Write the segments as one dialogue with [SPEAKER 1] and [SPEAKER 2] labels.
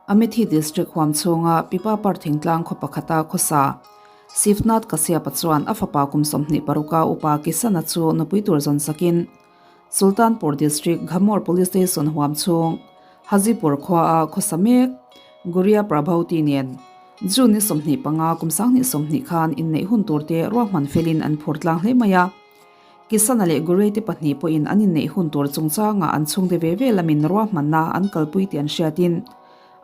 [SPEAKER 1] Amethi District huam chhunga Pipapar thingtlang khaw pakhata khawsa Sivnath Kashyap-a chuan a fapa kum 26 a upa Kisana chu nupui tur zawn sakin Sultanpur District Ghamor Police Station huam chhung Hajipur khuaa khawsa mek Guria Prabhauti nen June ni 25 kum 2020 khan inneih hun turte ruahman felin an phur tlang hle mai a. Kisana leh Gurei te pahnih pawhin an inneih hun tur chungchangah an chhungte ve ve lamin ruahmanna an kalpui tih an hriatin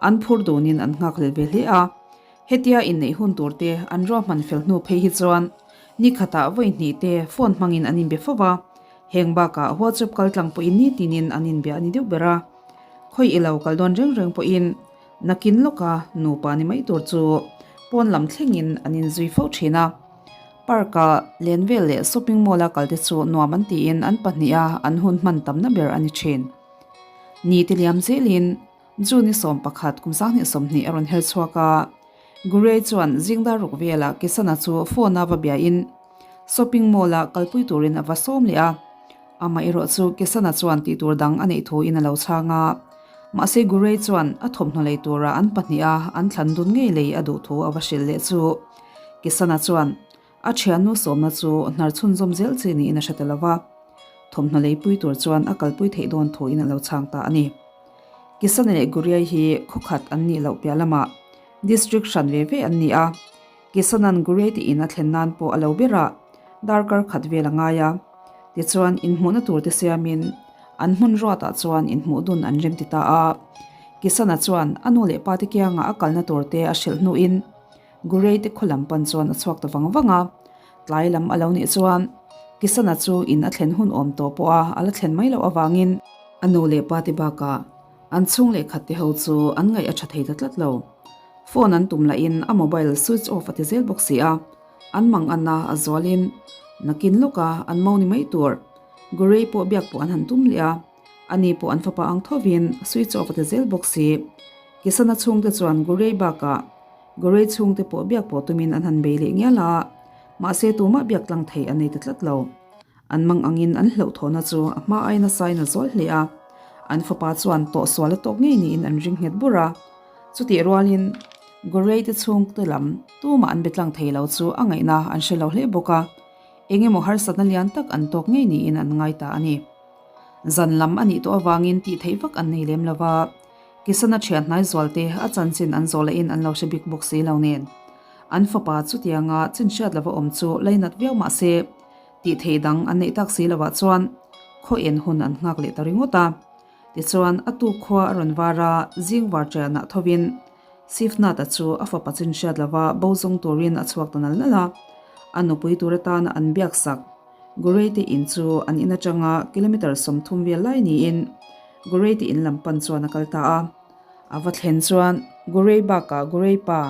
[SPEAKER 1] an phur dunin an nghakhlel ve hle a. Hetia inneih hun tur te an ruahman fel hnu phei hi chuan ni khatah vawi hnih te phone hmangin an inbe fo va, heng bakah WhatsApp kaltlang pawhin nitinin an inbia a ni deuh ber a. Khawi i lo kal dawn reng reng pawhin nakin lawka nupa ni mai tur chu pawn lam thlengin an inzui fo thin a. Park-a len vel leh shopping mall-a kal te chu nuam an tiin an pahniha an hun hman tamna ber a ni thin. Ni te liam zelin June ni 11 kum 2020 a rawn her chhuak a, Gurey chuan zingdar ruk velah Kisana chu phone-a va biain shopping mall-a kalpui turin a va sawm leh a. Amah erawh chu Kisana chuan tih tur dang a neih thuin a lo chhang a, mahse Gurey chuan a thawmhnaw lei tura an pahniha an thlan dun ngei lei a duh thu a va hrilh leh chu Kisana chuan a thiannu sawmna chu hnar chhunzawm zel chi niin a hre ta lo va, thawmhnaw leipui tur chuan a kalpui theih dawn thuin a lo chhang ta a ni. Kisana leh Gurey hi khawkhat an nih loh piah lamah district hran ve ve an ni a, Kisanan Gurey te in a thlen nan pawh a lo ber a, darkar khat vel a ngai a. Tichuan, inhmuhna tur te siamin an hmun ruatah chuan inhmuh dun an rem ti ta a. Kisana chuan a nu leh pa te kiangah a kalna tur te a hrilh hnuin Gurey te khaw lam pan chuan a chhuak ta vang vang a. Tlai lam a lo nih chuan Kisana chu in a thlen hun awm tawh pawh a a la thlen mai loh avangin a nu leh pa te bakah an chhung leh khat te ho chu an ngaih a tha thei ta tlat lo. Phone an tum lahin a mobile switch off a ti zel bawk si a, an mang anna a zualin nakin lawka an mo ni mai tur Gurey pawh biak pawh an han tum leh a, ani pawh an fapa ang thovin switch off a ti zel bawk si. Kisana chhungte chuan Gurey bakah Gurey chhungte pawh biak pawh tumin an han bei leh ngial a, mahse tumah biak tlang thei a nei ta tlat lo. An mang angin an hlauhthawhna chu a hma aiin a sain a zawl hle a, an fapa chuan tawhsual a tawk ngei niin an ring nghet bur a. Chutih rualin Gurey te chhungte lam tumah an be tlang thei lo chu a ngaihna an hre lo hle bawk a, eng emaw harsatna lian tak an tawk ngei niin an ngai ta a ni. Zan lam a nih tawh avangin tih theih vak an nei lem lo va, Kisana thian hnai zualte a chanchin an zawh lahin an lo hre bik bawk si lo nen. An fapa chutianga chin hriat lova awm chu lainat viau mah se, tih theih dang an neih tak si lovah chuan khaw en hun an nghak leh ta ringawt a. Tichuan, a tuk khua a rawn var a, zing var ṭianah thovin Sifnata chu a fapa chin hriat lova bo zawng turin a chhuak ta nal nal a. A nupui tur atana an biak sak Gurey te in chu an in aṭanga kilometre 30 vel lai niin Gurey te in lam pan chuan a kal ta a. A va thlen chuan Gurey bakah Gurey pa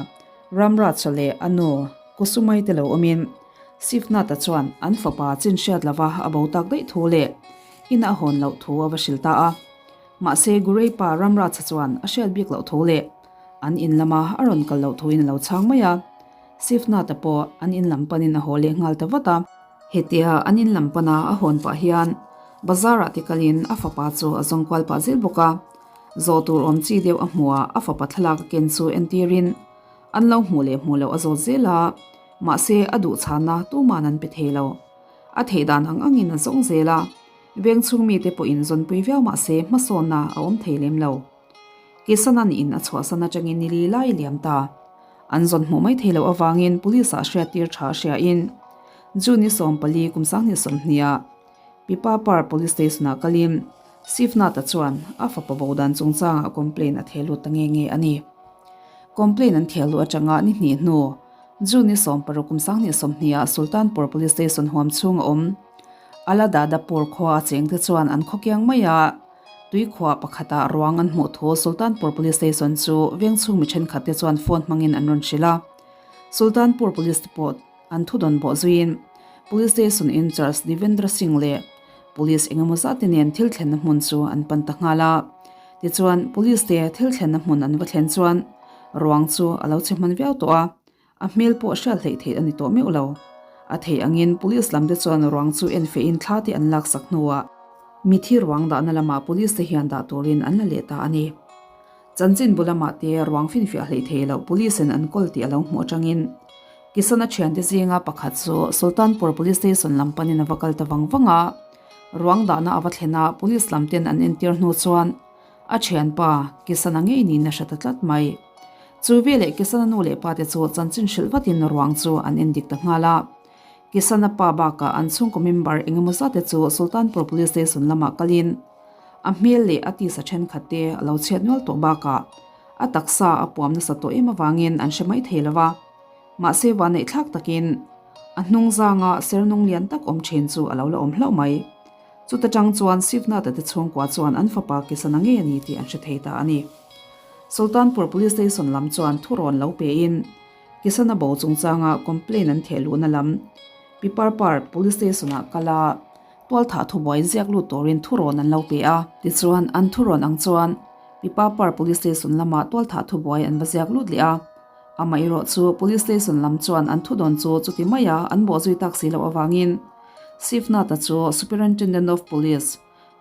[SPEAKER 1] Ramraja leh a nu Kusumai te lo awmin Sifnata chuan an fapa chin hriat lova a bo tak daih thu leh Ina a hawn loh thu a va hrilh ta a. Mahse, Gurey pa Ramraja chuan a hriat bik loh thu leh an in lama a rawn kal loh thuin a lo chhang mai a. Sifnata pawh an in lam panin a haw leh nghal ta vat a. Hetia an in lam pana a hawn pah hian bazar-ah te kalin a fapa chu a zawng kual pah zel bawk a. Zawh tur awm chi deuh a hmuh a, a fapa thlalak a ken chu entirin an lo hmuh leh hmuh loh a zawt zel a. Mahse, a duhchhanna tuman an pe thei lo. A theih dan ang angin a zawng zel a, veng chhung mite pawhin zawnpui viau mah se hmasawnna a awm thei lem lo. Kisanan in a chhuahsan atangin ni li lai liam ta. An zawn hmuh mai thei loh avangin police ah hriattir tha a hriain June ni 14 kum 2020 ah Pipapar Police Station ah kalin Sivnath-a chuan a fapa bo dan chungchangah complaint a theh lut ta nge nge a ni. Complaint an theh luh atanga ni hnih hnu June ni 16 kum 2020 ah Sultanpur Police Station huam chhung a awm. Aladadapur khua a chengte chuan an khawkiang mai a, tuikhuah pakhatah ruang an hmuh thu Sultanpur Police Station chu vengchhung mi thenkhat te chuan phone hmangin an rawn hrilh a. Sultanpur Police te pawh an thudawn bawh zuiin Police Station in charge Devendra Singh leh Police engemaw zat te nen thil thlenna hmun chu an pan ta nghal a. Tichuan Police te thil thlenna hmun an va thlen chuan ruang chu a lo che hman viau tawh a. A hmel pawh hriat hleih theih a ni tawh meuh lo. A theih angin Police lam te chuan ruang chu en fehin thla te an laksak hnuah mithi ruang dahna lamah Police te hian dah turin an la leh ta a ni. Chanchinbu lamah te ruang finfiah hleih thei loh police in an kawl tih a lo hmuh atangin Kisana thiante zinga pakhat chu Sultanpur Police Station lam panin a va kal ta vang vang a, ruang dahna a va thlen a, police lam ten an entir hnu chuan a thianpa Kisana ngei niin a hre ta tlat mai. Chu veleh Kisana nu leh pa te chu chanchin hrilh vatin ruang chu an endik ta nghal a. Kisana pa bakah an chhungkaw member engemaw zat te chu Sultanpur Police Station lamah kalin a hmel leh a tisa thenkhat te a lo chhiat nual tawh bakah a taksa a puam nasa tawh em avangin an hre mai thei lo va. Mahse vanneih thlak takin a hnung zanga sernung lian tak awm thin chu a lo la awm hlauh mai. Chuta tang chuan Sivnatha te chhungkua chuan an fapa Kisana ngei a ni tih an hre thei ta a ni. Sultanpur Police Station lam chuan thurawn lo pein Kisana bo chungchanga complaint an theh luhna lam Piparpar Police Station-ah kal a, Tualthah thubuai ziak lut turin thurawn an lo pe a. Tichuan, an thurawn ang chuan Pipapar Police Station lamah tualthah thubuai an va ziak lut leh a. Amaherawh chu Police Station lam chuan an thudawn chu chuti maia an bawh zui tak si loh avangin Sivnatha chu Superintendent of Police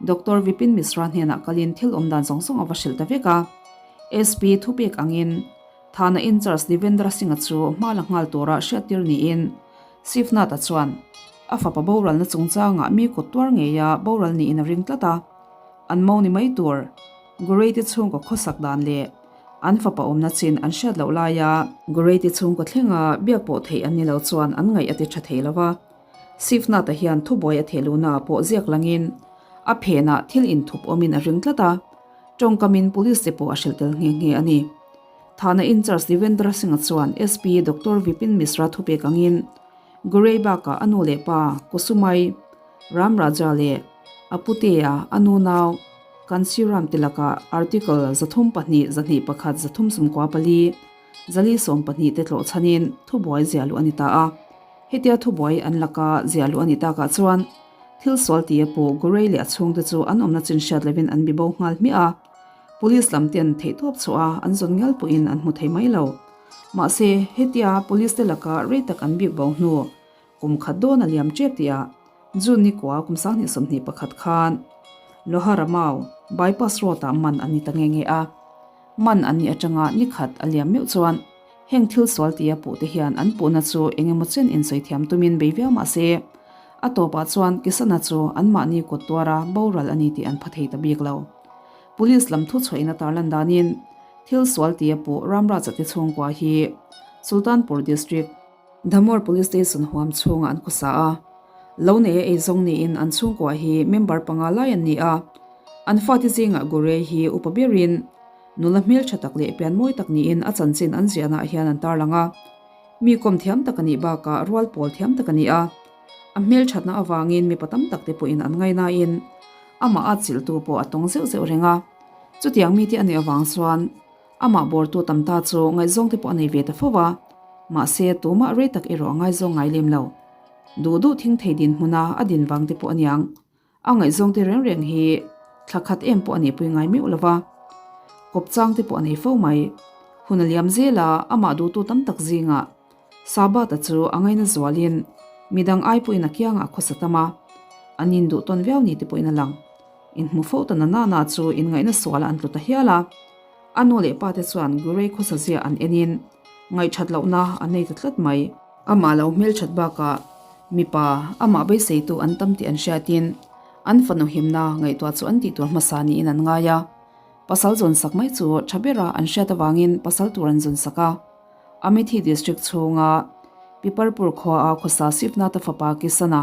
[SPEAKER 1] Doctor Vipin Mishra hnenah kalin thil awm dan zawng zawng a va hrilh ta vek a. SP thupek angin Thana in-charge Devendra Singh-a chu hma la nghal tura hriattir niin Sivnatha chuan a fapa boralna chungchangah mi kut tuar ngeia boral niin a ring tlat a, an mo ni mai tur Goreite chhungkaw khawsak dan leh an fapa awmna chin an hriat loh laia Goreite chhungkaw thlenga biak pawh theih an ni lo chuan an ngaih a ti tha thei lo va. Sivnatha hian thubuai a theh luhnaah pawh ziak langin a phenah thil inthup awmin a ring tlat a, tawngkamin police te pawh a hrilh tel nghe nghe a ni. Thana in-charge Devendra Singh-a chuan SP Doctor Vipin Mishra thupek angin Gurei bakah a nu leh pa Kusumai Ramraja leh a putea a nu nau Kansiram te lakah Article 32 2 1 3 sawmkua pali zali 12 te tlawh chhanin thubuai ziah luh a ni ta a. Hetia thubuai an laka ziah luh a nih takah chuan thil sual tia pawh Gurei leh a chhungte chu an awmna chin hriat lovin an bibo nghal hmiah a. Police lam ten theihtawp chhuah a an zawn ngial pawhin an hmu thei mai lo. Mahse, hetia police te laka rei tak an bik bo hnu kum khat dawn a liam tep tih ah June ni kua kum 2021 khan Loharamau bypass road ah man an ni ta nge nge a. Man an nih atanga ni khat a liam meuh chuan heng thil sual tia puh te hian an puhna chu eng emaw chen insawi thiam tumin bei viau mahse a tawpah chuan Kisana chu anmahni kut tuara boral a ni tih an pha thei ta bik lo. Police lam thuchhuahin a tarlan danin thil sual tia puh Ramraja te chhungkua hi Sultanpur District, Dhamor Police Station huam chhungah an khawsa a, lo nei a eizawng niin an chhungkua hi member panga lai an ni a, an fate zingah Gurei hi upa berin nula hmeltha tak leh pian mawi tak niin a chanchin an ziahnaah hian an tarlang a, mi kawm thiam tak a nih bakah rual pawl thiam tak a ni a, a hmelthatna avangin mipa tam tak te pawhin an ngainain amah a chilhtu pawh a tawng zeuh zeuh reng a. Chutiang mite a nih avang chuan amah bawrtu tam ta chu ngaihzawng te pawh a nei ve ta fo va, mahse tumah rei tak erawh a ngaizawng ngai lem lo. Duh duh thing thei dinhmuna a din vang te pawh a niang. A ngaihzawng te reng reng hi thla khat em pawh a nihpui ngai meuh lo va, kawp chang te pawh a nei fo mai. Hun a liam zel a, amah duhtu tam tak zingah Sabata chu a ngaina zualin midang ai pawhin a kiangah a khawsa tam a, an induh tawn viau ni te pawhin a lang. Inhmu fo ta na nana chu inngaihna sualah an tlu ta hial a. A nu leh pa te chuan Gurei khawsa zia an enin ngaihthat lohna an nei ta tlat mai. Amah lo hmelthat bakah mipa amah beiseitu an tam tih an hriatin an fanu himna ngaihtuah chu an tih tur hmasa niin an ngai a. Pasal zawn sak mai chu tha bera an hriat avangin pasal tur an zawn sak a. Amethi District chhunga Piparpur khuaa khawsa Sivnatha fapa Kisana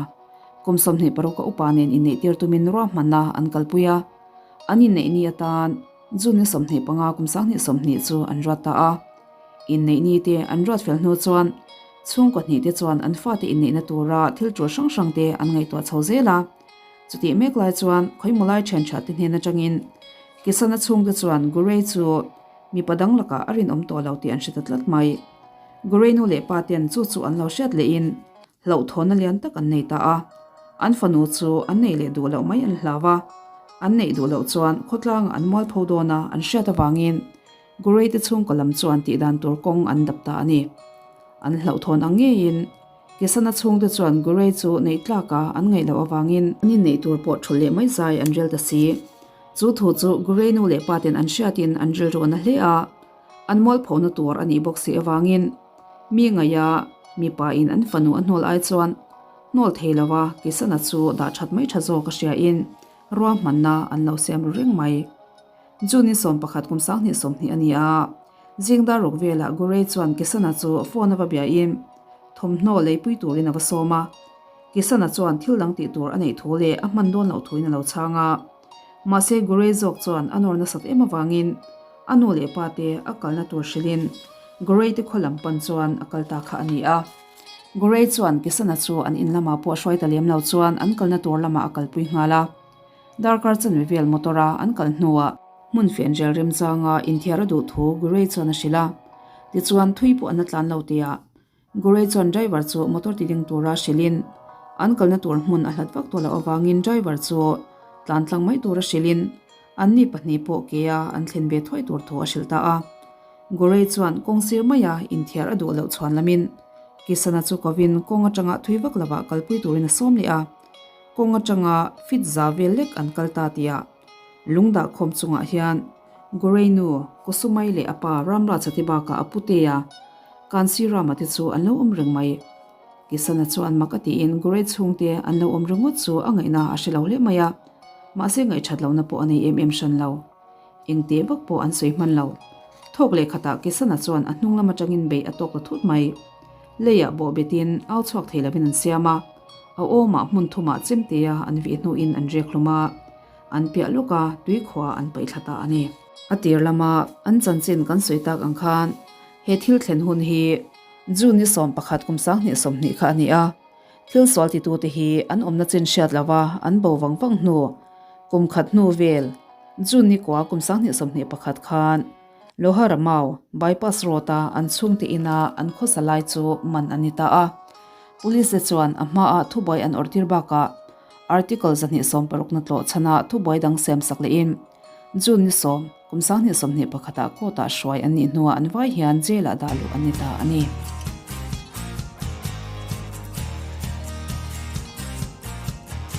[SPEAKER 1] kum 26 a upa nen inneihtir tumin ruahmanna an kalpui a, an inneih ni atan June ni 25 kum 2020 chu an ruat ta a. Inneih ni te an ruat fel hnu chuan chhungkaw hnih te chuan an fate inneihna tura thil tul hrang hrang te an ngaihtuah chho zel a. Chutih mek lai chuan khawimawlai thian tha te hnen atangin Kisana chhungte chuan Gurei chu mipa dang lakah a rinawm tawh lo tih an hre ta tlat mai. Gurei nu leh pa ten chu chu an lo hriat lehin Hlauhthawnna lian tak an nei ta a, an fanu chu an neih leh duh loh mai an hlau a, an neih duh loh chuan khawtlangah an mualpho dawn a an hriat avangin Gurei te chhungkaw lam chuan tih dan tur kawng an dap ta a ni. An hlauhthawn ang ngeiin Kesana chhungte chuan Gurei chu neih tlak a an ngaih loh avangin an inneih tur pawh thulh leh mai zai an rel ta si. Chu thu chu Gurei nu leh pa ten an hriatin an rilru a na hle a, an mualphona tur a nih bawk si avangin mi ngaia mipa in an fanu a hnawl ai chuan hnawl thei lova Kisana chu dah that mai tha zawk a hriain ruahmanna an lo siam ru reng mai. June ni 11 kum 2020 a ni a, zingdar ruk velah Gurei chuan Kisana chu phone a va biain thawmhnaw leipui turin a va sawm a. Kisana chuan thil dang tih tur a neih thu leh a hman dawn loh thuin a lo chhang a. Mahse Gurei zawk chuan a nawr nasat em avangin a nu leh pa te a kalna tur hrilhin Gurei te khaw lam pan chuan a kal ta kha a ni a. Gurei chuan Kisana chu an in lamah pawh hruai ta lem lo chuan an kalna tur lamah a kalpui nghal a. Darkar chanve vel motor a an kal hnuah hmun fianrial remchanga inthiar a duh thu Gurei chuan a hrilh a. Tichuan thui pawh an la tlan lo tihah Gurei chuan driver chu motor ti ding tura hrilhin an kalna tur hmun a hlat vak tawh loh avangin driver chu tlan tlang mai tura hrilhin anni pahnih pawh kea an thlen ve thuai tur thu a hrilh ta a. Gurei chuan kawng sir maia inthiar a duh loh chhuan lamin Kisana chu kovin kawng atanga thui vak lovah kalpui turin a sawm leh a, kawng atanga fit za vel lek an kal ta tihah lungdah khawm chungah hian Gurei nu Kusumai leh a pa Ramraja te bakah a putea Kansi Rama te chu an lo awm reng mai. Kisana chuan mak a tiin Gurei chhungte an lo awm ringawt chu a ngaihna a hre lo hle mai a, mahse ngaihthat lohna pawh a nei em em hran lo. Engte vak pawh an sawi hman lo. Thawk leh khatah Kisana chuan a hnung lam atangin beih a tawk ta thut mai. Leiah bawh betin au chhuak thei lovin an siam a, a awmah hmun thumah chemtea an vih hnuin an rek hlum a. An piah lawk a, tuikhua an paih thla ta a ni. A tir lama an chanchin kan sawi tak ang khan he thil thlen hun hi June ni 11 kum 2020 kha a ni a. Thil sual titute hi an awmna chin hriat lova an bo vang vang hnu kum khat hnu vel June ni kua kum 2021 khan Loharamau bypass road-a an chhungte ina an khawsa lai chu man a ni ta a. Police te chuan a hmaah thubuai an awrhtir bakah Article 260 na tlawh chhanah thubuai dang siam sak lehin June ni 10, kum 2021 ah court ah hruai an nih hnuah an vai hian jail ah dah luh an ni ta a ni.